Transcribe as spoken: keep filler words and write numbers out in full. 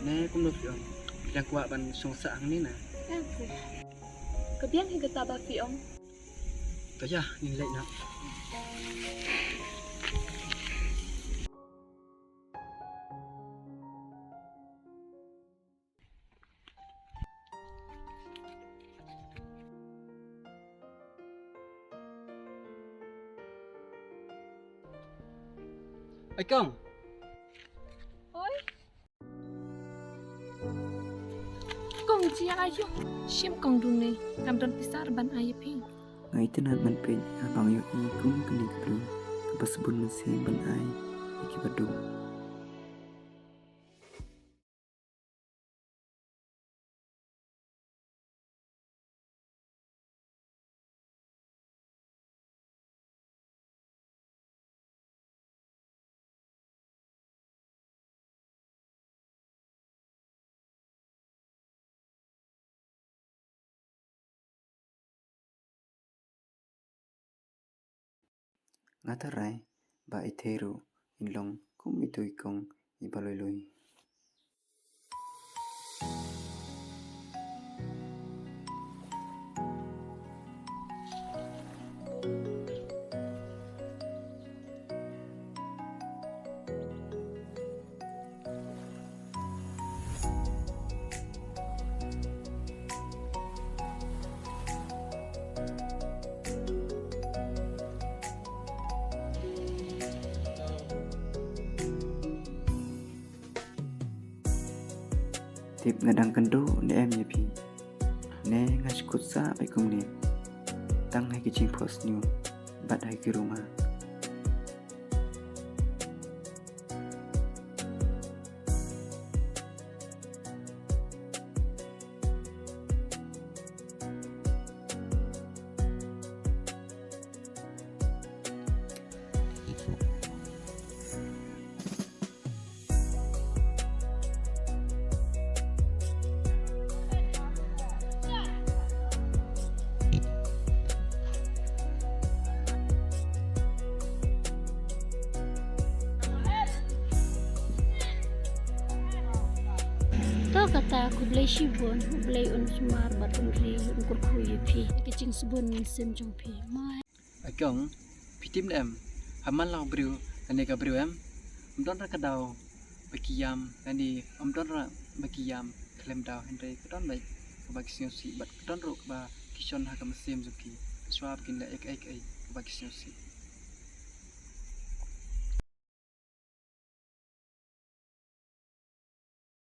Ne kumno phi ong? Phi dang kwah ban shong sah hangne na? Ka biang hi kata ba phi ong. To ïa, ngin leit noh. Ai kong. Oi. Kong, jia aïu? Shim kong, dune kam don pisa ban ai ïa phi. Nga itynnad ban peit ha ba nga ïohi kum kane ka briew kaba sbun mynsiem ban ai ïa kiba duk. Nga tharai ba itei ruh in long kum itu i kong iba lui lui. Tip nga dang kynduh ne em ïa phi? Ne nga shu kut sah beit kumne tang ha ki jingphohsniew bad ha ki rumah. To kata, khublei shibun, U Blei un sumar bad un ri, un kyrkhu ïa phi, ka jingsbun mynsiem jong phi. Mai. Ai kong, phi tip ne em, ha man la u briew lane ka briew em, ym don ruh ka daw ba ki ïam, lane ym don ruh ba ki ïam khlem daw, hynrei ka don beit kaba ki sngewsih bad ka don ruh kaba ki shon ha ka mynsiem jong ki, shuwa ba kin leh ïa kaei kaei kaba ki sngewsih.